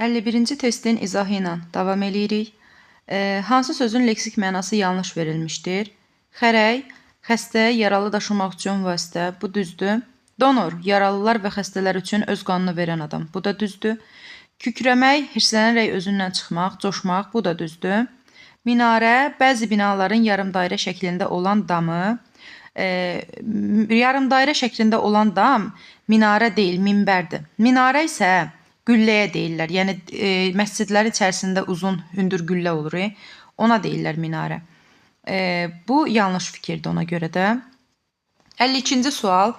51-ci testin izahı ilə davam eləyirik. Hansı sözün leksik mənası yanlış verilmişdir? Xərək, xəstə, yaralı daşımaq üçün vasitə, bu düzdür. Donor, yaralılar və xəstələr üçün öz qanını verən adam, bu da düzdür. Kükrəmək, hirslənərək özündən çıxmaq, coşmaq, bu da düzdür. Minarə, bəzi binaların yarımdairə şəklində olan damı, yarımdairə şəklində olan dam minarə deyil, minbərdir. Minarə isə gülləyə deyirlər. Yəni məscidlərin içərisində uzun, hündür güllə olur. Ona deyirlər minarə. Bu yanlış fikirdir ona görə də. 52-ci sual.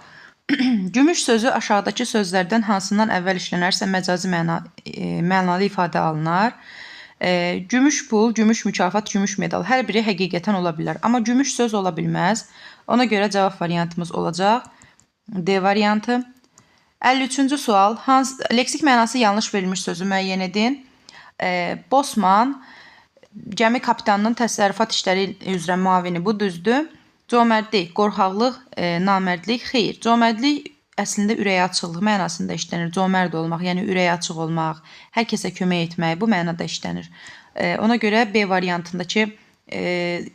Gümüş sözü aşağıdakı sözlərdən hansından əvvəl işlənərsə məcazi mənalı ifadə alınar. Gümüş pul, gümüş mükafat, gümüş medal hər biri həqiqətən ola bilər. Amma gümüş söz ola bilməz. Ona görə cavab variantımız olacaq D variantı. 53-cü sual. Leksik mənası yanlış verilmiş sözü müəyyən edin. Bosman, gəmi kapitanının təsərrüfat işləri üzrə müavini, bu düzdür. Cömərdlik, qorxaqlıq, namərdlik, xeyr. Cömərdlik əslində ürəyi açıqlıq mənasında işlənir. Cömərd olmaq, yəni ürəyi açıq olmaq, hər kəsə kömək etmək bu mənada işlənir. Ona görə B variantındakı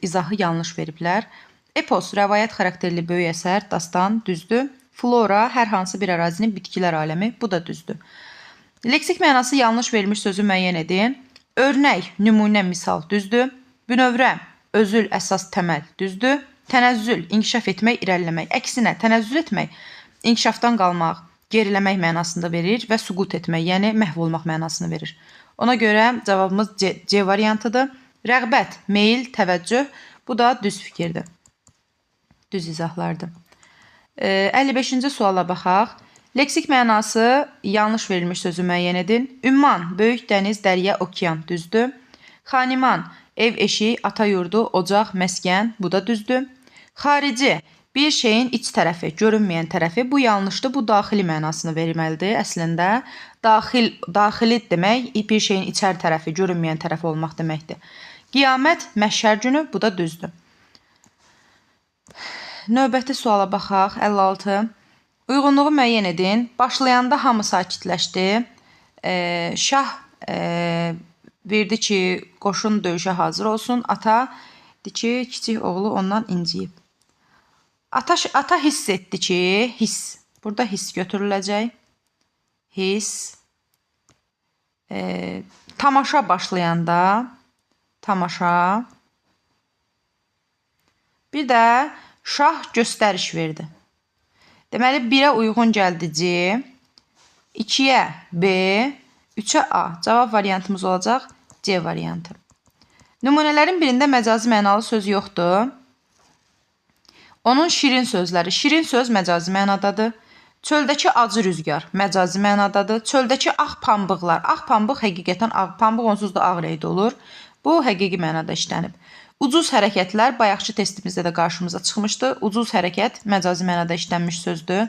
izahı yanlış veriblər. Epos, rəvayət xarakterli böyük əsər, dastan, düzdür. Flora, hər hansı bir ərazinin bitkilər aləmi, bu da düzdür. Leksik mənası yanlış verilmiş sözü müəyyən edin. Örnək, nümunə, misal, düzdür. Bünövrə, özül, əsas, təməl, düzdür. Tənəzzül, inkişaf etmək, irəliləmək. Əksinə, tənəzzül etmək, inkişafdan qalmaq, geriləmək mənasında verir və süqut etmək, yəni məhv olmaq mənasını verir. Ona görə cavabımız C variantıdır. Rəğbət, meyil, təvəccüh, bu da düz fikirdir. Düz izahlardır. 55-ci suala baxaq. Leksik mənası yanlış verilmiş sözü müəyyən edin. Ümman, böyük dəniz, dərya, okean, düzdür. Xaniman, ev, eşik, ata yurdu, ocaq, məskən, bu da düzdür. Xarici, bir şeyin iç tərəfi, görünməyən tərəfi, bu yanlışdır, bu daxili mənasını verməlidir əslində. Daxil, daxili demək bir şeyin içəri tərəfi, görünməyən tərəfi olmaq deməkdir. Qiyamət, məhşər günü, bu da düzdür. Növbəti suala baxaq, 56. Uyğunluğu müəyyən edin. Başlayanda hamı sakitləşdi. Şah verdi ki, qoşun döyüşə hazır olsun. Ata dedi ki, kiçik oğlu ondan inciyib. Ata hiss etdi ki, hiss. Burada hiss götürüləcək. Hiss. Tamaşa başlayanda, tamaşa. Bir də şah göstəriş verdi. Deməli, 1-ə uyğun gəldi C, 2-yə B, 3-ə A. Cavab variantımız olacaq C variantı. Nümunələrin birində məcazi mənalı söz yoxdur. Onun şirin sözləri. Şirin söz məcazi mənadadır. Çöldəki acı rüzgar məcazi mənadadır. Çöldəki ağ pambıqlar. Ağ pambıq həqiqətən ağ pambıq onsuz da ağ rəngdə olur. Bu həqiqi mənada işlənib. Ucuz hərəkətlər bayaqçı testimizdə də qarşımıza çıxmışdı. Ucuz hərəkət məcazi mənada işlənmiş sözdür.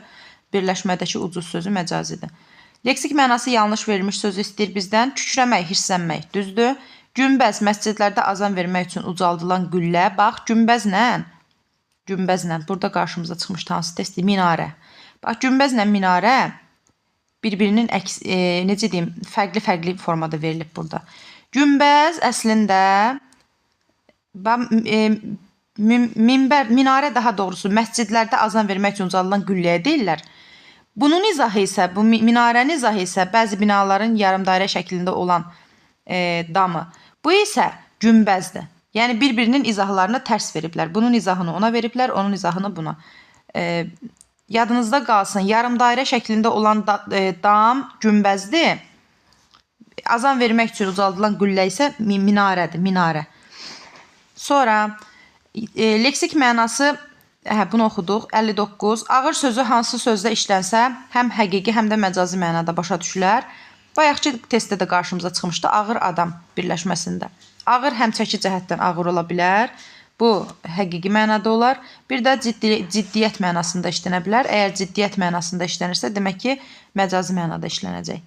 Birləşmədəki ucuz sözü məcazidir. Leksik mənası yanlış verilmiş sözü istəyir bizdən. Kükrəmək, hirslənmək düzdür. Günbəz, məscidlərdə azan vermək üçün ucaldılan güllə. Bax, günbəzlə, günbəzlə burada qarşımıza çıxmışdı hansı testdir? Minarə. Bax, günbəzlə minarə bir-birinin əks, necə deyim, fərqli-fərqli formada verilib burada. Günbəz əslində minbər, minarə daha doğrusu məscidlərdə azan vermək üçün ucaldılan gülləyə deyirlər. Bunun izahı isə, bu minarənin izahı isə bəzi binaların yarımdairə şəklində olan damı. Bu isə günbəzdir. Yəni bir-birinin izahlarını tərs veriblər. Bunun izahını ona veriblər, onun izahını buna. Yadınızda qalsın, yarımdairə şəklində olan dam günbəzdir. Azan vermək üçün ucaldılan güllə isə minarədir, minarə. Sonra leksik mənası, bunu oxuduq. 59. Ağır sözü hansı sözdə işlənsə, həm həqiqi, həm də məcazi mənada başa düşülər. Bayaqki testdə də qarşımıza çıxmışdı ağır adam birləşməsində. Ağır həm çəki cəhətdən ağır ola bilər. Bu həqiqi mənada olar. Bir də ciddiyyət mənasında işlənə bilər. Əgər ciddiyyət mənasında işlənirsə, demək ki, məcazi mənada işlənəcək.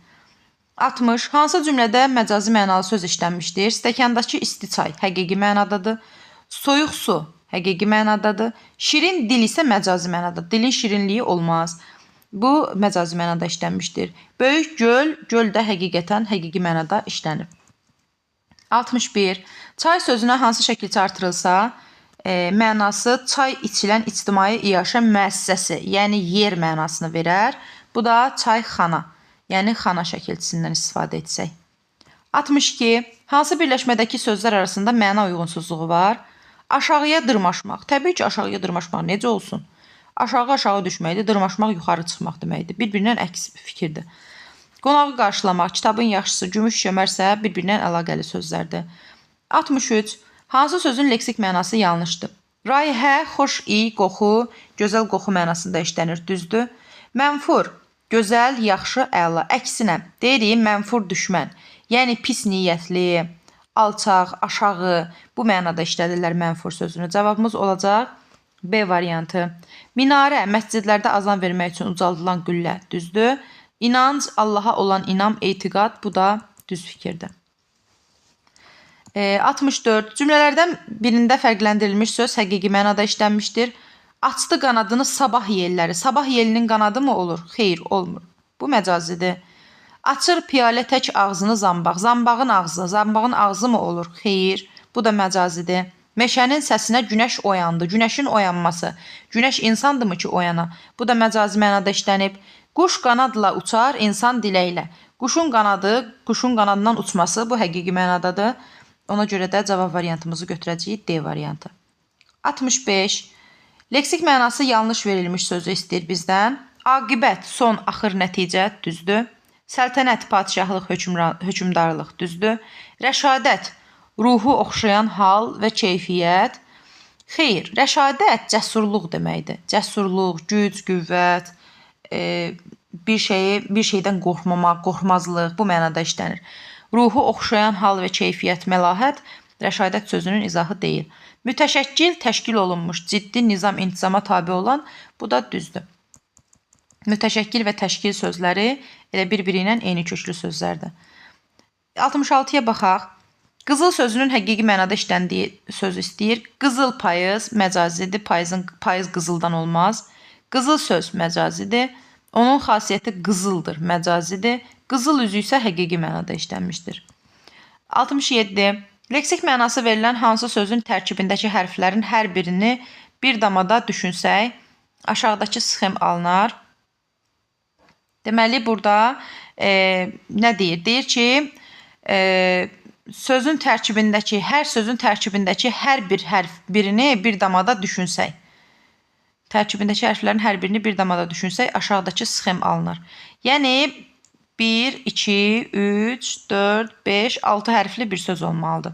60. Hansı cümlədə məcazi mənalı söz işlənmişdir? Stəkandakı isti çay həqiqi mənadadır. Soyuq su həqiqi mənadadır. Şirin dil isə məcazi mənadadır. Dilin şirinliyi olmaz. Bu məcazi mənada işlənmişdir. Böyük göl, göl də həqiqətən həqiqi mənada işlənib. 61. Çay sözünə hansı şəkilçi artırılsa, mənası çay içilən ictimai iaşə müəssisəsi, yəni yer mənasını verər. Bu da çayxana, yəni xana şəkilçisindən istifadə etsək. 62. Hansı birləşmədəki sözlər arasında məna uyğunsuzluğu var? Aşağıya dırmaşmaq. Təbii ki, aşağıya dırmaşmaq necə olsun? Aşağı-aşağı düşməkdir, dırmaşmaq yuxarı çıxmaq deməkdir. Bir-birindən əks fikirdir. Qonağı qarşılamaq, kitabın yaxşısı, gümüş kəmərsə bir-birindən əlaqəli sözlərdir. 63. Hansı sözün leksik mənası yanlışdır? Rayhə, xoş iy, qoxu, gözəl qoxu mənasında işlənir, düzdür. Mənfur, gözəl, yaxşı, əla. Əksinə, deyirik mənfur düşmən, yəni pis niyyətli, alçaq, aşağı, bu mənada işlədirlər mənfur sözünü. Cavabımız olacaq B variantı. Minarə, məscidlərdə azan vermək üçün ucaldılan qüllə, düzdür. İnanc, Allaha olan inam, etiqad, bu da düz fikirdir. 64. Cümlələrdən birində fərqləndirilmiş söz həqiqi mənada işlənmişdir. Açdı qanadını sabah yelləri. Sabah yelinin qanadı mı olur? Xeyr, olmur. Bu məcazidir. Açır piyalə tək ağzını zambaq. Zambağın ağzı. Zambağın ağzı mı olur? Xeyr, bu da məcazidir. Meşənin səsinə günəş oyandı. Günəşin oyanması. Günəş insandırmı ki oyana? Bu da məcazi mənada işlənib. Quş qanadla uçar, insan diləklə. Quşun qanadı, quşun qanadından uçması bu həqiqi mənadadır. Ona görə də cavab variantımızı götürəcəyik D variantı. 65. Leksik mənası yanlış verilmiş sözü istəyir bizdən. Aqibət, son, axır, nəticə, düzdür. Səltənət, padşahlıq, hökmdarlıq, düzdür. Rəşadət, ruhu oxşayan hal və keyfiyyət. Xeyr, rəşadət cəsurluq deməkdir. Cəsurluq, güc, qüvvət, bir şeydən qorxmamaq, qorxmazlıq bu mənada işlənir. Ruhu oxşayan hal və keyfiyyət, məlahət rəşadət sözünün izahı deyil. Mütəşəkkil, təşkil olunmuş, ciddi nizam, intizama tabe olan, bu da düzdür. Mütəşəkkil və təşkil sözləri elə bir-biri ilə eyni köklü sözlərdir. 66-ya baxaq. Qızıl sözünün həqiqi mənada işləndiyi söz istəyir. Qızıl payız məcazidir. Payız qızıldan olmaz. Qızıl söz məcazidir. Onun xasiyyəti qızıldır, məcazidir. Qızıl üzü isə həqiqi mənada işlənmişdir. 67. Leksik mənası verilən hansı sözün tərkibindəki hərflərin hər birini bir damada düşünsək, aşağıdakı sxem alınar. Deməli, burada nə deyir? Deyir ki, sözün tərkibindəki, hər sözün tərkibindəki hər bir hərf birini bir damada düşünsək. Tərkibindəki hərflərin hər birini bir damada düşünsək, aşağıdakı sxem alınar. Yəni, 1, 2, 3, 4, 5, 6 hərfli bir söz olmalıdır.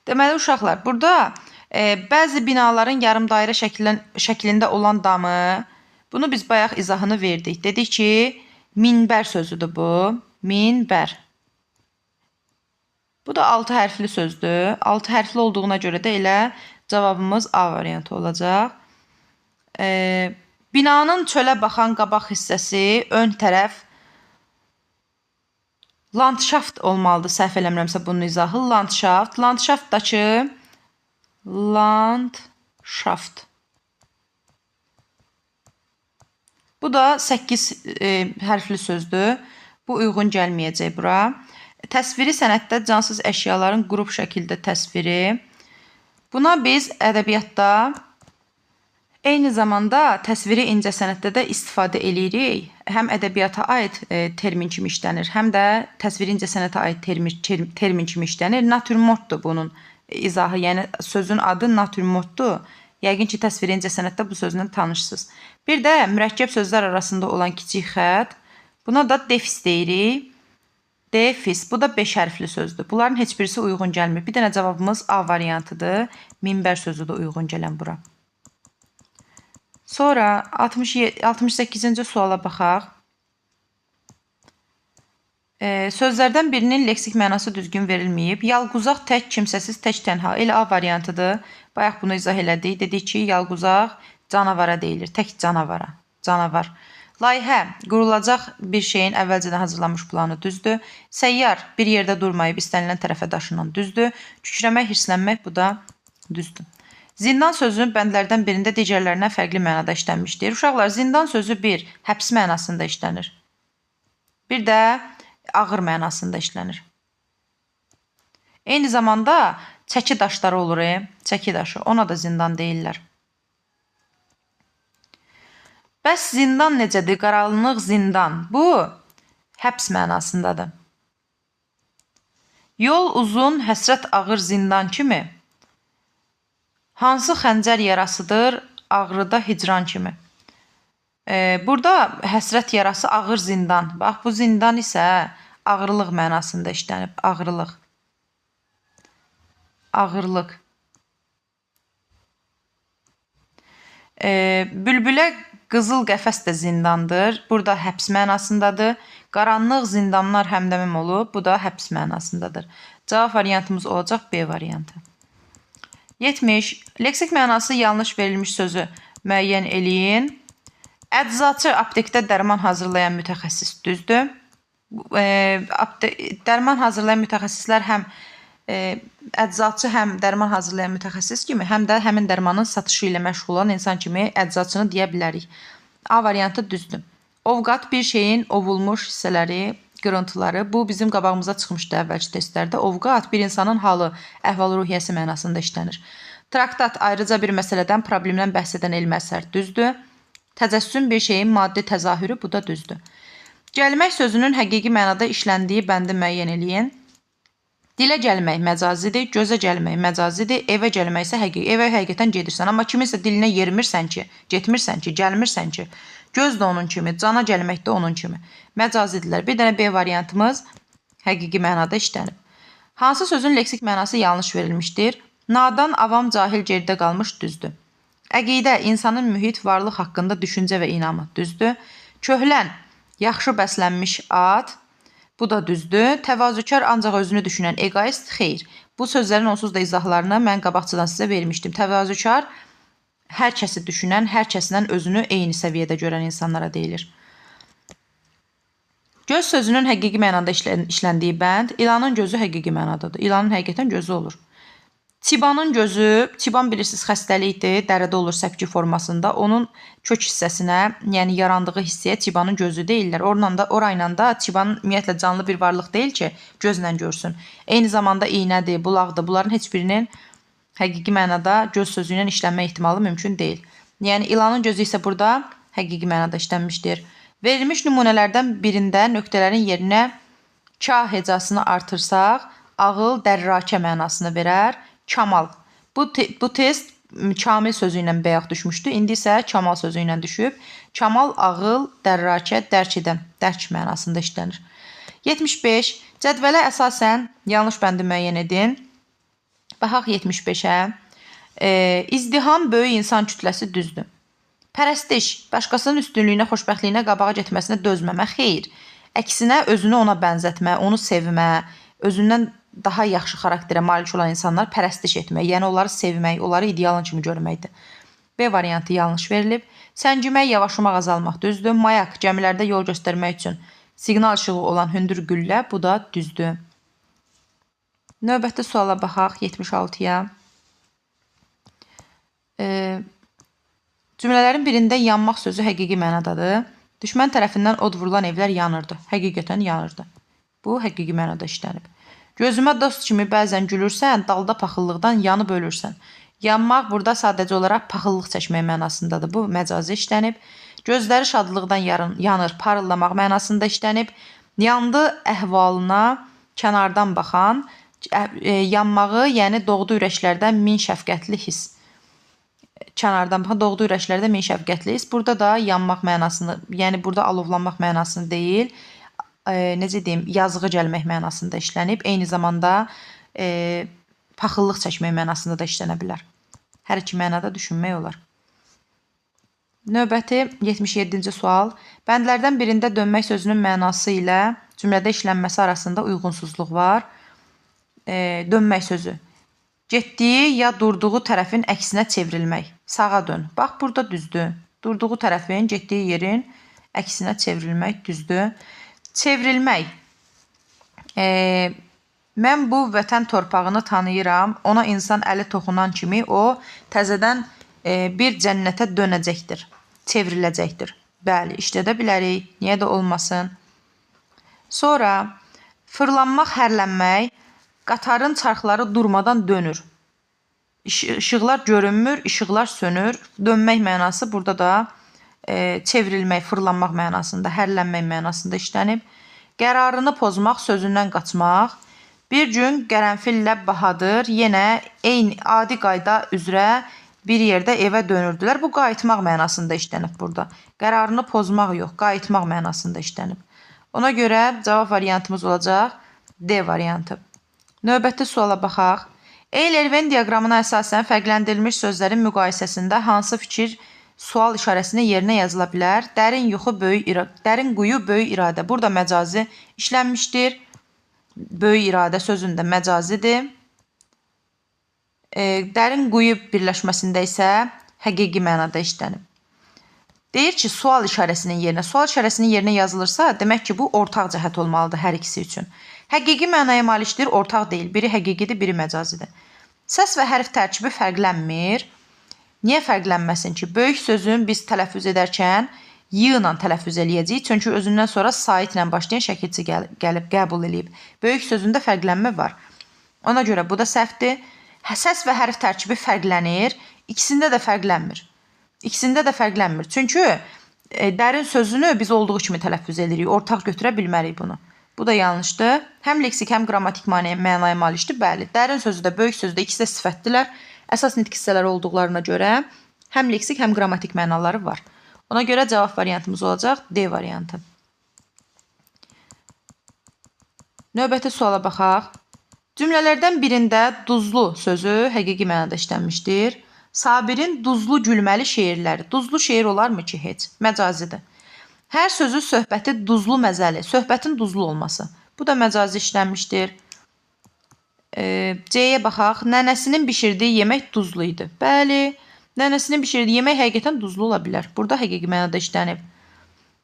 Deməli, uşaqlar, burada bəzi binaların yarım dairə şəklində olan damı, bunu biz bayaq izahını verdik. Dedik ki, minbər sözüdür bu. Minbər. Bu da 6 hərfli sözdür. 6 hərfli olduğuna görə də elə cavabımız A variantı olacaq. Binanın çölə baxan qabaq hissəsi ön tərəf landşaft olmalıdır. Səhv eləmirəmsə bunun izahı. Landşaft. Landşaftdakı landşaft. Bu da 8 hərfli sözdür. Bu uyğun gəlməyəcək bura. Təsviri sənətdə cansız əşyaların qrup şəkildə təsviri. Buna biz ədəbiyyatda eyni zamanda təsviri incəsənətdə də istifadə eləyirik. Həm ədəbiyyata aid termin kimi işlənir, həm də təsviri incəsənətə aid termin kimi işlənir. Natürmortdur bunun izahı, yəni sözün adı natürmortdur. Yəqin ki, təsviri incəsənətdə bu sözlə tanışsınız. Bir də mürəkkəb sözlər arasında olan kiçik xətt, buna da defis deyirik. Defis, bu da 5 hərfli sözdür. Bunların heç birisi uyğun gəlmir. Bir dənə cavabımız A variantıdır. Minbər sözü də uyğun gələn bura. Sonra 68-ci suala baxaq. Sözlərdən birinin leksik mənası düzgün verilməyib. Yalquzaq tək, kimsəsiz, tək tənha. Elə A variantıdır. Bayaq bunu izah elədik. Dedik ki, yalquzaq canavara deyilir. Tək canavara. Canavar. Layihə, qurulacaq bir şeyin əvvəlcədən hazırlanmış planı düzdür. Səyyar, bir yerdə durmayıb istənilən tərəfə daşınan düzdür. Kükrəmək, hirslənmək, bu da düzdür. Zindan sözünün bəndlərdən birində digərlərindən fərqli mənada işlənmişdir. Uşaqlar, zindan sözü bir, həbs mənasında işlənir. Bir də ağır mənasında işlənir. Eyni zamanda çəki daşları olur, çəki daşı. Ona da zindan deyirlər. Bəs zindan necədir? Qaranlıq zindan. Bu, həbs mənasındadır. Yol uzun, həsrət ağır zindan kimi. Hansı xəncər yarasıdır ağrıda hicran kimi. Burada həsrət yarası ağır zindan. Bax, bu zindan isə ağırlıq mənasında işlənib. Ağırlıq. Ağırlıq. Bülbülə qızıl qəfəs də zindandır. Burada həbs mənasındadır. Qaranlıq zindanlar həmdəmim olub. Bu da həbs mənasındadır. Cavab variantımız olacaq B variantı. 70. Leksik mənası yanlış verilmiş sözü müəyyən eləyin. Əczaçı aptekdə dərman hazırlayan mütəxəssis düzdür. Dərman hazırlayan mütəxəssislər həm əczaçı, həm dərman hazırlayan mütəxəssis kimi, həm də həmin dərmanın satışı ilə məşğul olan insan kimi əczaçını deyə bilərik. A variantı düzdür. Ovqat bir şeyin ovulmuş hissələri, qırıntıları. Bu bizim qabağımıza çıxmışdı əvvəlki testlərdə. Ovqat bir insanın halı, əhval-ruhiyyəsi mənasında işlənir. Traktat ayrıca bir məsələdən, problemdən bəhs edən elmi əsər düzdür. Təcəssüm bir şeyin maddi təzahürü, bu da düzdür. Gəlmək sözünün həqiqi mənada işləndiyi bəndi müəyyən eləyin. Dilə gəlmək məcazidir, gözə gəlmək məcazidir, evə gəlmək isə həqiqi. Evə həqiqətən gedirsən, amma kiminsə dilinə yermirsən ki, getmirsən ki, gəlmirsən ki, göz də onun kimi, cana gəlmək də onun kimi. Məcazidirlər. Bir dənə B variantımız həqiqi mənada işlənib. Hansı sözün leksik mənası yanlış verilmişdir? Nadan, avam, cahil, geridə qalmış düzdür. Əqidə, insanın mühit, varlıq haqqında düşüncə və inamı düzdür. Köhlən, yaxşı bəslənmiş at, bu da düzdür. Təvazökar, ancaq özünü düşünən egoist, xeyr. Bu sözlərin onsuz da izahlarını mən qabaqcadan sizə vermişdim. Təvazökar, hər kəsi düşünən, hər kəslə özünü eyni səviyyədə görən insanlara deyilir. Göz sözünün həqiqi mənada işləndiyi bənd, ilanın gözü həqiqi mənadadır. İlanın həqiqətən gözü olur. Çibanın gözü, çiban bilirsiniz xəstəlikdir, dəridə olur səpki formasında. Onun kök hissəsinə, yəni yarandığı hissəyə çibanın gözü deyirlər. Orayla da çiban ümumiyyətlə canlı bir varlıq deyil ki, gözlə görsün. Eyni zamanda iynədir, bulaqdır. Bunların heç birinin həqiqi mənada göz sözü ilə işlənmə ehtimalı mümkün deyil. Yəni ilanın gözü isə burada həqiqi mənada işlənmişdir. Verilmiş nümunələrdən birində nöqtələrin yerinə ka hecasını artırsaq, ağıl dərrakə mənasını verər. Kamal. Bu test kamil sözü ilə bayaq düşmüşdü. İndi isə kamal sözü ilə düşüb. Kamal, ağıl, dərrakə, dərk edən, dərk mənasında işlənir. 75. Cədvələ əsasən yanlış bəndi müəyyən edin. Baxaq 75-ə. İzdiham böyük insan kütləsi düzdür. Pərəstiş, başqasının üstünlüyünə, xoşbəxtliyinə, qabağa getməsinə dözməmə, xeyr. Əksinə, özünü ona bənzətmə, onu sevmə, özündən daha yaxşı xarakterə malik olan insanlar pərəstiş etmək, yəni onları sevmək, onları idealın kimi görməkdir. B variantı yanlış verilib. Səngimək, yavaşlamaq, azalmaq düzdür. Mayak, gəmilərdə yol göstərmək üçün siqnal işığı olan hündür güllə, bu da düzdür. Növbəti suala baxaq, 76-ya. Cümlələrin birində yanmaq sözü həqiqi mənadadır. Düşmən tərəfindən od vurulan evlər yanırdı. Həqiqətən yanırdı. Bu, həqiqi mənada işlənib. Gözümə dost kimi bəzən gülürsən, dalda paxıllıqdan yanıb ölürsən. Yanmaq burada sadəcə olaraq paxıllıq çəkmək mənasındadır. Bu, məcazi işlənib. Gözləri şadlıqdan yanır, parıldamaq mənasında işlənib. Yandı əhvalına kənardan baxan, yanmağı, yəni doğdu ürəklərdə min şəfqətli his. Kənardan baxan, doğdu ürəklərdə min şəfqətli his. Burada da yanmaq mənasını, yəni burada alovlanmaq mənasını deyil, necə deyim, yazığı gəlmək mənasında işlənib. Eyni zamanda paxıllıq çəkmək mənasında da işlənə bilər. Hər iki mənada düşünmək olar. Növbəti 77-ci sual. Bəndlərdən birində dönmək sözünün mənası ilə cümlədə işlənməsi arasında uyğunsuzluq var. Dönmək sözü. Getdiyi ya durduğu tərəfin əksinə çevrilmək. Sağa dön. Bax, burada düzdür. Durduğu tərəfin, getdiyi yerin əksinə çevrilmək düzdür. Çevrilmək. Mən bu vətən torpağını tanıyıram. Ona insan əli toxunan kimi o təzədən bir cənnətə dönəcəkdir, çevriləcəkdir. Bəli, işlədə bilərik. Niyə də olmasın? Sonra fırlanmaq, hərlənmək. Qatarın çarxları durmadan dönür. İşıqlar görünmür, işıqlar sönür. Dönmək mənası burada da çevrilmək, fırlanmaq mənasında, hərlənmək mənasında işlənib. Qərarını pozmaq, sözündən qaçmaq. Bir gün Qərənfillə Bahadır yenə eyni adi qayda üzrə bir yerdə evə dönürdülər. Bu qayıtmaq mənasında işlənib burada. Qərarını pozmaq yox, qayıtmaq mənasında işlənib. Ona görə cavab variantımız olacaq D variantı. Növbəti suala baxaq. Euler-Venn diaqramına əsasən fərqləndirilmiş sözlərin müqayisəsində hansı fikir sual işarəsinin yerinə yazıla bilər? Dərin yuxu, böyük dərin quyu, böyük iradə. Burada məcazi işlənmişdir. Böyük iradə sözündə məcazidir. Dərin quyu birləşməsində isə həqiqi mənada işlənib. Deyir ki, sual işarəsinin yerinə, sual işarəsinin yerinə yazılırsa, demək ki, bu ortaq cəhət olmalıdır hər ikisi üçün. Həqiqi mənaya malikdir, ortaq deyil. Biri həqiqidir, biri məcazidir. Səs və hərf tərkibi fərqlənmir. Niyə fərqlənməsin ki? Böyük sözün biz tələffüz edərkən y ilə tələffüz eləyəcəyik. Çünki özündən sonra saitlə başlayan şəkilçi gəlib qəbul eləyib. Böyük sözündə fərqlənmə var. Ona görə bu da səhvdir. Səs və hərf tərkibi fərqlənir. İkisində də fərqlənmir. İkisində də fərqlənmir. Çünki dərin sözünü biz olduğu kimi tələffüz edirik. Ortaq götürə bilmərik bunu. Bu da yanlışdır. Həm leksik, həm qrammatik mənaya malikdir. Bəli, dərin sözü də, böyük sözü də ikisi də sifətdirlər. Əsas nitq hissələri olduqlarına görə həm leksik, həm qrammatik mənaları var. Ona görə cavab variantımız olacaq D variantı. Növbəti suala baxaq. Cümlələrdən birində duzlu sözü həqiqi mənada işlənmişdir. Sabirin duzlu gülməli şeirləri. Duzlu şeir olarmı ki heç? Məcazidir. Hər sözü söhbəti duzlu məzəli. Söhbətin duzlu olması. Bu da məcazi işlənmişdir. C-yə baxaq. Nənəsinin bişirdiyi yemək duzlu idi. Bəli, nənəsinin bişirdiyi yemək həqiqətən duzlu ola bilər. Burada həqiqi mənada işlənib.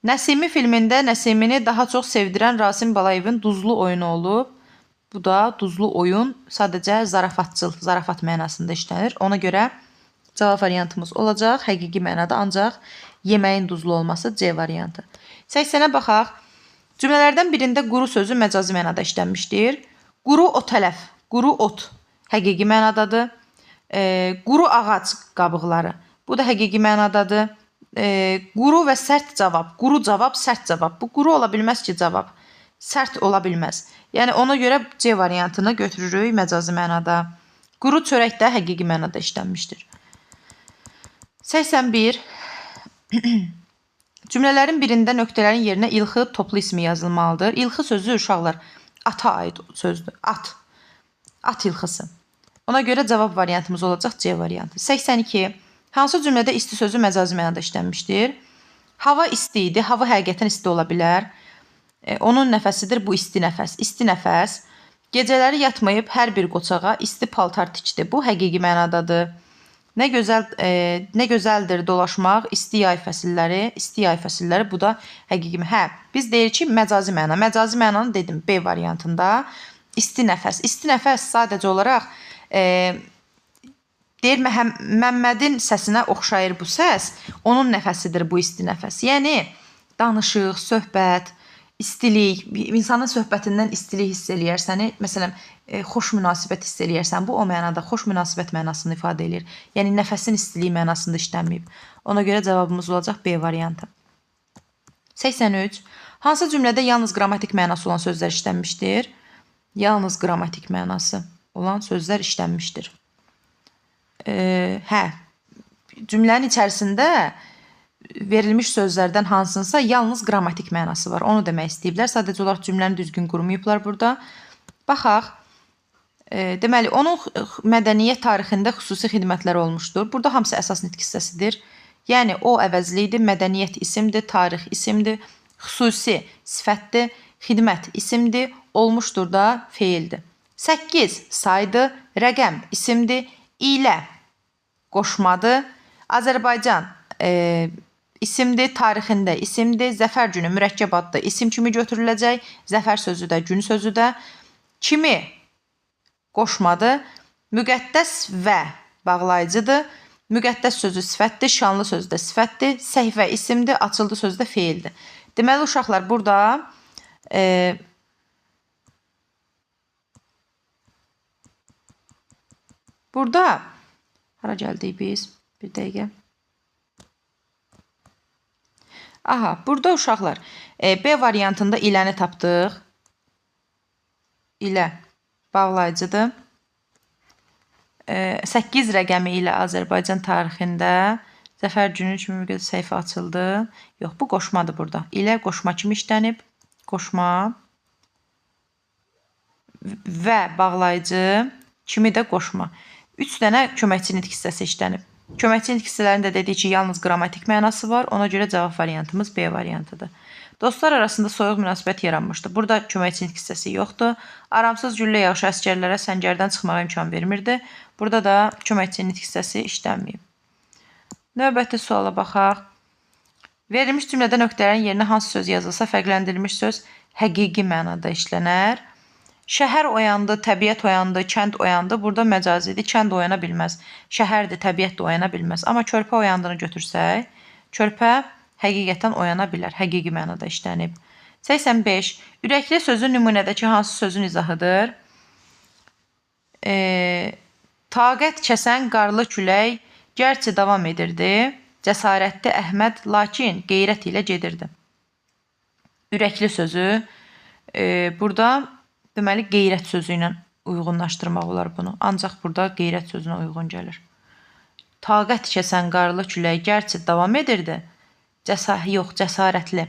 Nəsimi filmində Nəsimini daha çox sevdirən Rasim Balayevin duzlu oyunu olub. Bu da duzlu oyun sadəcə zarafatçıl, zarafat mənasında işlənir. Ona görə cavab variantımız olacaq. Həqiqi mənada ancaq yeməyin duzlu olması C variantı. 80-ə baxaq. Cümlələrdən birində quru sözü məcazi mənada işlənmişdir. Quru otələf, quru ot həqiqi mənadadır. Quru ağac qabıqları. Bu da həqiqi mənadadır. Quru və sərt cavab. Quru cavab, sərt cavab. Bu quru ola bilməz ki cavab. Sərt ola bilməz. Yəni ona görə C variantını götürürük məcazi mənada. Quru çörək də həqiqi mənada işlənmişdir. 81. Cümlələrin birində nöqtələrin yerinə ilxı toplu ismi yazılmalıdır. İlxı sözü uşaqlar ata aid sözdür. At. At ilxısı. Ona görə cavab variantımız olacaq C variantı. 82. Hansı cümlədə isti sözü məcazi mənada işlənmişdir? Hava isti idi. Hava həqiqətən isti ola bilər. Onun nəfəsidir bu isti nəfəs. İsti nəfəs. Gecələri yatmayıb hər bir qoçağa isti paltar tikdi. Bu həqiqi mənadadır. Nə gözəl, nə gözəldir dolaşmaq isti yay fəsilləri, isti yay fəsilləri bu da həqiqi. Hə, biz deyirik ki, məcazi məna. Məcazi mənanı dedim B variantında. İsti nəfəs. İsti nəfəs sadəcə olaraq deyir Məmmədin səsinə oxşayır bu səs. Onun nəfəsidir bu isti nəfəs. Yəni danışıq, söhbət, istilik, insanın söhbətindən istilik hiss eləyərsən, məsələn, xoş münasibət hiss eləyərsən, bu o mənada xoş münasibət mənasını ifadə eləyir. Yəni nəfəsin istiliyi mənasında işlənməyib. Ona görə cavabımız olacaq B variantı. 83. Hansı cümlədə yalnız qrammatik mənası olan sözlər işlənmişdir? Yalnız qrammatik mənası olan sözlər işlənmişdir. Hə, cümlənin içərisində verilmiş sözlərdən hansınsa yalnız qrammatik mənası var. Onu demək istəyiblər. Sadəcə olaraq cümləni düzgün qurmayıblar burada. Baxaq. Deməli, onun mədəniyyət tarixində xüsusi xidmətləri olmuşdur. Burada hamısı əsas nitq hissəsidir. Yəni, o əvəzlidir, mədəniyyət isimdir, tarix isimdir, xüsusi sifətdir, xidmət isimdir, olmuşdur da feildir. 8 saydır, rəqəm isimdir, ilə qoşmadır, Azərbaycan isimdir, tarixində isimdir, zəfər günü mürəkkəb addır, isim kimi götürüləcək, zəfər sözü də, gün sözü də, kimi Qoşmadır. Müqəddəs və bağlayıcıdır. Müqəddəs sözü sifətdir, şanlı sözü də sifətdir, səhifə isimdir, açıldı sözü də feildir. Deməli, uşaqlar, burada hara gəldik biz? Bir dəqiqə. Aha, burada uşaqlar, B variantında iləni tapdıq. İlə bağlayıcıdır. 8 rəqəmi ilə Azərbaycan tarixində Zəfər günü kimi bir səhifə açıldı. Yox, bu qoşmadır burada. İlə qoşma kimi işlənib. Qoşma və bağlayıcı kimi də qoşma. 3 dənə köməkçi nitq hissəsi işlənib. Köməkçi nitq hissələrinin də dediyi ki, yalnız qrammatik mənası var. Ona görə cavab variantımız B variantıdır. Dostlar arasında soyuq münasibət yaranmışdı. Burada köməkçi nitq hissəsi yoxdur. Aramsız güllə yağışı əsgərlərə səngərdən çıxmağa imkan vermirdi. Burada da köməkçi nitq hissəsi işlənməyib. Növbəti suala baxaq. Verilmiş cümlədə nöqtələrin yerinə hansı söz yazılsa fərqləndirilmiş söz həqiqi mənada işlənər. Şəhər oyandı, təbiət oyandı, kənd oyandı. Burada məcazidir. Kənd oyana bilməz. Şəhərdir, təbiət də oyana bilməz. Amma körpə oyandığını götürsək, körpə həqiqətən oyana bilər. Həqiqi mənada işlənib. 85. Ürəkli sözü nümunədəki hansı sözün izahıdır? Taqət kəsən qarlı külək gərçi davam edirdi. Cəsarətli Əhməd lakin qeyrət ilə gedirdi. Ürəkli sözü burada deməli qeyrət sözü ilə uyğunlaşdırmaq olar bunu. Ancaq burada qeyrət sözünə uyğun gəlir. Taqət kəsən qarlı külək gərçi davam edirdi. Cəsarətli.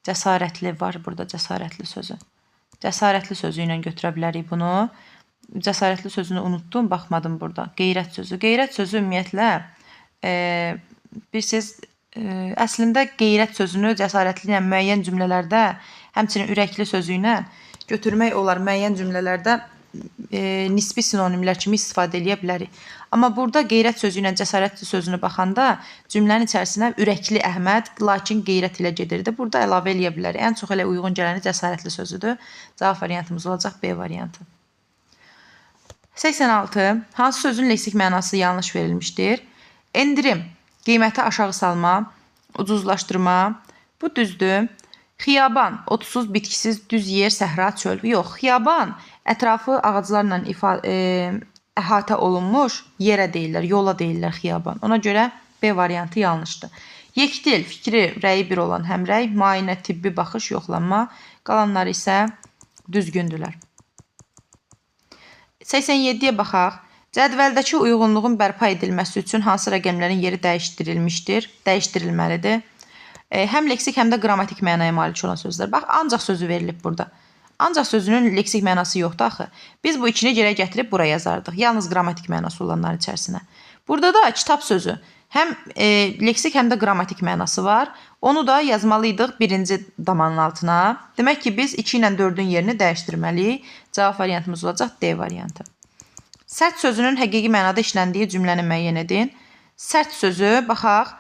Cəsarətli var burada, cəsarətli sözü. Cəsarətli sözü ilə götürə bilərik bunu. Cəsarətli sözünü unutdum, baxmadım burada. Qeyrət sözü. Qeyrət sözü ümumiyyətlə bilirsiniz, əslində qeyrət sözünü cəsarətli ilə müəyyən cümlələrdə, həmçinin ürəkli sözü ilə götürmək olar. Müəyyən cümlələrdə nisbi sinonimlər kimi istifadə eləyə bilərik. Amma burada qeyrət sözü ilə cəsarətli sözünü baxanda cümlənin içərisinə ürəkli Əhməd, lakin qeyrət ilə gedirdi. Burada əlavə eləyə bilərik. Ən çox elə uyğun gələni cəsarətli sözüdür. Cavab variantımız olacaq B variantı. 86. Hansı sözün leksik mənası yanlış verilmişdir? Endirim, qiyməti aşağı salma, ucuzlaşdırma. Bu düzdür. Xiyaban, otsuz, bitkisiz, düz yer, səhra, çöl. Yox, xiyaban ətrafı ağaclarla əhatə olunmuş yerə deyirlər, yola deyirlər xiyaban. Ona görə B variantı yanlışdır. Yekdil, fikri, rəyi bir olan həmrəy, müayinə, tibbi baxış, yoxlanma. Qalanları isə düzgündürlər. 87-yə baxaq. Cədvəldəki uyğunluğun bərpa edilməsi üçün hansı rəqəmlərin yeri dəyişdirilmişdir, dəyişdirilməlidir? Həm leksik, həm də qrammatik mənaya malik olan sözlər. Bax, ancaq sözü verilib burada. Ancaq sözünün leksik mənası yoxdur axı. Biz bu ikini geriyə gətirib bura yazardıq. Yalnız qrammatik mənası olanların içərisinə. Burada da kitab sözü həm leksik, həm də qrammatik mənası var. Onu da yazmalıydıq birinci damanın altına. Demək ki, biz 2 ilə 4-ün yerini dəyişdirməliyik. Cavab variantımız olacaq D variantı. Sərt sözünün həqiqi mənada işləndiyi cümləni müəyyən edin. Sərt sözü, baxaq.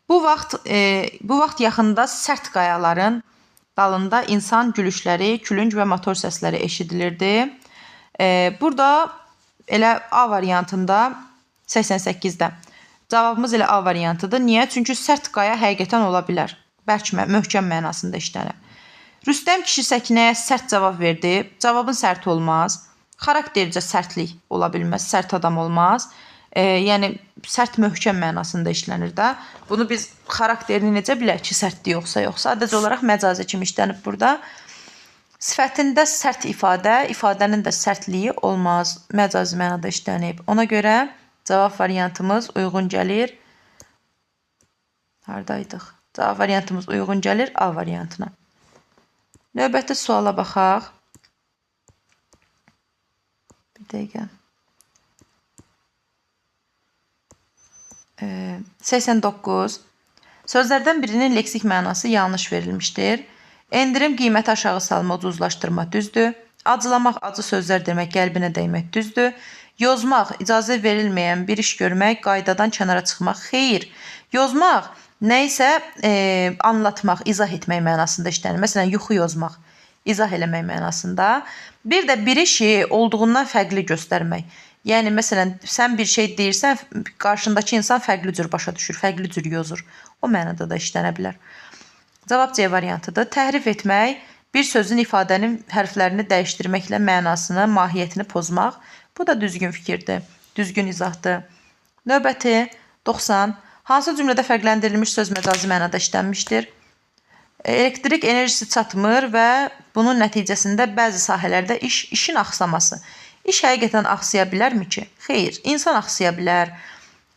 Bu vaxt yaxında sərt qayaların dalında insan gülüşləri, külüng və motor səsləri eşidilirdi. Burada elə A variantında 88-də cavabımız elə A variantıdır. Niyə? Çünki sərt qaya həqiqətən ola bilər. Bərk, möhkəm mənasında işlənir. Rüstəm kişi Səkinəyə sərt cavab verdi. Cavabın sərt olmaz. Xaraktercə sərtlik ola bilməz, sərt adam olmaz. Yəni, sərt möhkəm mənasında işlənir də. Bunu biz xarakterini necə bilək ki, sərtdir yoxsa yox. Sadəcə olaraq məcazi kimi işlənib burada. Sifətində sərt ifadə, ifadənin də sərtliyi olmaz. Məcazi mənada işlənib. Ona görə cavab variantımız uyğun gəlir. Haradaydıq? Cavab variantımız uyğun gəlir A variantına. Növbəti suala baxaq. Bir dəqiqə. 89. Sözlərdən birinin leksik mənası yanlış verilmişdir. Endirim, qiyməti aşağı salma, ucuzlaşdırma düzdür. Acılamaq, acı sözlər demək, qəlbinə dəymək düzdür. Yozmaq, icazə verilməyən bir iş görmək, qaydadan kənara çıxmaq, xeyir. Yozmaq, nə isə anlatmaq, izah etmək mənasında işlənir. Məsələn, yuxu yozmaq. İzah eləmək mənasında. Bir də bir işi olduğundan fərqli göstərmək. Yəni, məsələn, sən bir şey deyirsən, qarşındakı insan fərqli cür başa düşür, fərqli cür yozur. O mənada da işlənə bilər. Cavab C variantıdır. Təhrif etmək, bir sözün ifadənin hərflərini dəyişdirməklə mənasını, mahiyyətini pozmaq. Bu da düzgün fikirdir, düzgün izahdır. Növbəti 90. Hansı cümlədə fərqləndirilmiş söz məcazi mənada işlənmişdir? Elektrik enerjisi çatmır və bunun nəticəsində bəzi sahələrdə işin axsaması. İş həqiqətən axsaya bilərmi ki? Xeyr, insan axsaya bilər,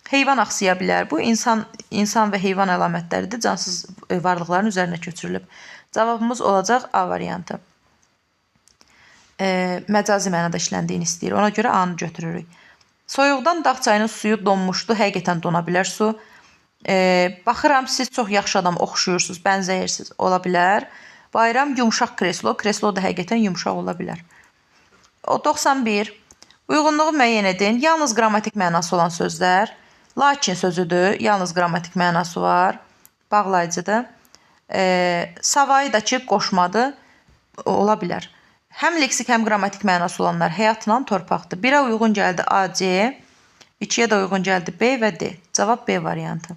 heyvan axsaya bilər. Bu insan və heyvan əlamətləridir, cansız varlıqların üzərinə köçürülüb. Cavabımız olacaq A variantı. Məcazi mənada işləndiyini istəyir. Ona görə A-nı götürürük. Soyuqdan dağ çayının suyu donmuşdu. Həqiqətən dona bilər su. Baxıram, siz çox yaxşı adam oxşuyursunuz, bənzəyirsiniz. Ola bilər. Bayram yumşaq kreslo. Kreslo da həqiqətən yumşaq ola bilər. O 91. Uyğunluğu müəyyən edin. Yalnız qrammatik mənası olan sözlər. Lakin sözüdür. Yalnız qrammatik mənası var. Bağlayıcıdır. Savayı da ki, qoşmadır. Ola bilər. Həm leksik, həm qrammatik mənası olanlar həyatla torpaqdır. 1-ə uyğun gəldi A, C, 2-yə də uyğun gəldi B və D. Cavab B variantı.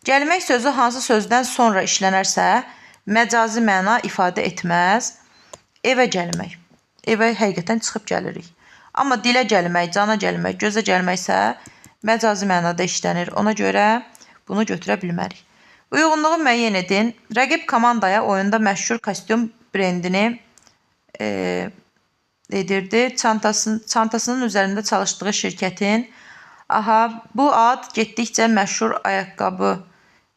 Gəlmək sözü hansı sözdən sonra işlənərsə, məcazi məna ifadə etməz. Evə gəlmək. Evə həqiqətən çıxıb gəlirik. Amma dilə gəlmək, cana gəlmək, gözə gəlmək isə məcazi mənada işlənir. Ona görə bunu götürə bilmərik. Uyğunluğu müəyyən edin. Rəqib komandaya oyunda məşhur kostyum brendini edirdi. Çantasının üzərində çalışdığı şirkətin. Aha, bu ad getdikcə məşhur ayaqqabı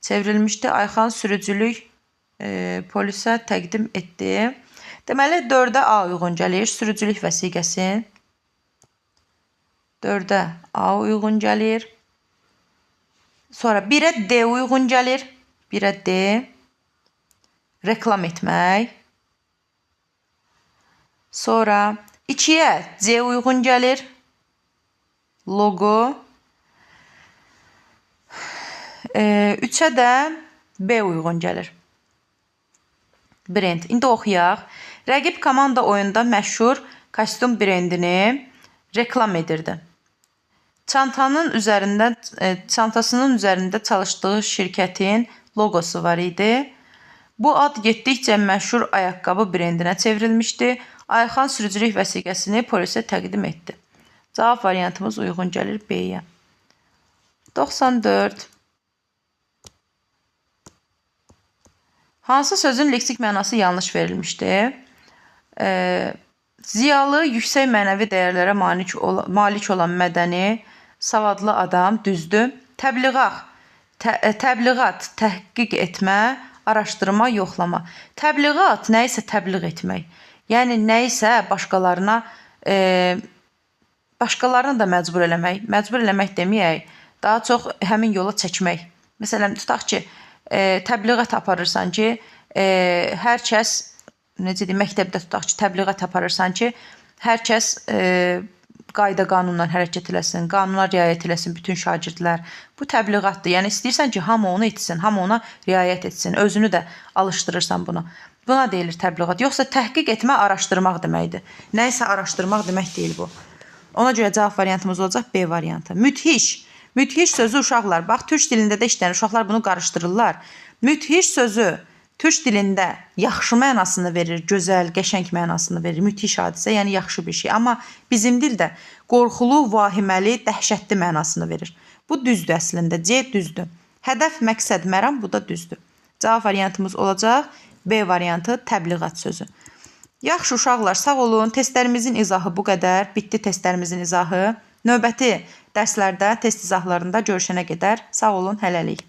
çevrilmişdi. Ayxan sürücülük polisə təqdim etdi. Deməli, 4-ə A uyğun gəlir. Sürücülük vəsiqəsi. 4-ə A uyğun gəlir. Sonra 1-ə D uyğun gəlir. 1-ə D. Reklam etmək. Sonra 2-yə C uyğun gəlir. Logo. 3-ə də B uyğun gəlir. Brend. İndi oxuyaq. Rəqib komanda oyunda məşhur kostyum brendini reklam edirdi. Çantasının üzərində çalışdığı şirkətin logosu var idi. Bu ad getdikcə məşhur ayaqqabı brendinə çevrilmişdi. Ayxan sürücülük vəsiqəsini polisə təqdim etdi. Cavab variantımız uyğun gəlir B-yə. 94. Hansı sözün leksik mənası yanlış verilmişdi? Ziyalı, yüksək mənəvi dəyərlərə malik olan mədəni, savadlı adam, düzdür. Təbliğat, təhqiq etmə, araşdırma, yoxlama. Təbliğat nəyisə təbliğ etmək. Yəni, nəyisə başqalarına da məcbur eləmək. Məcbur eləmək deməyək, daha çox həmin yola çəkmək. Məsələn, tutaq ki, təbliğat aparırsan ki, hər kəs, necə deyim, məktəbdə tutaq ki, təbliğat aparırsan ki, hər kəs qayda qanunla hərəkət eləsin, qanuna riayət eləsin bütün şagirdlər. Bu təbliğatdır. Yəni, istəyirsən ki, hamı onu etsin, hamı ona riayət etsin, özünü də alışdırırsan buna. Buna deyilir təbliğat. Yoxsa təhqiq etmə, araşdırmaq deməkdir. Nəyisə araşdırmaq demək deyil bu. Ona görə cavab variantımız olacaq B variantı. Müthiş. Müthiş sözü uşaqlar. Bax, türk dilində də işlənir. Uşaqlar bunu qarışdırırlar. Müthiş sözü türk dilində yaxşı mənasını verir, gözəl, qəşəng mənasını verir. Müthiş hadisə, yəni yaxşı bir şey. Amma bizim dildə qorxulu, vahiməli, dəhşətli mənasını verir. Bu düzdür əslində. C düzdür. Hədəf, məqsəd, məram, bu da düzdür. Cavab variantımız olacaq B variantı, təbliğat sözü. Yaxşı uşaqlar, sağ olun. Testlərimizin izahı bu qədər. Bitdi testlərimizin izahı. Növbəti dərslərdə, test izahlarında görüşənə qədər sağ olun, hələlik.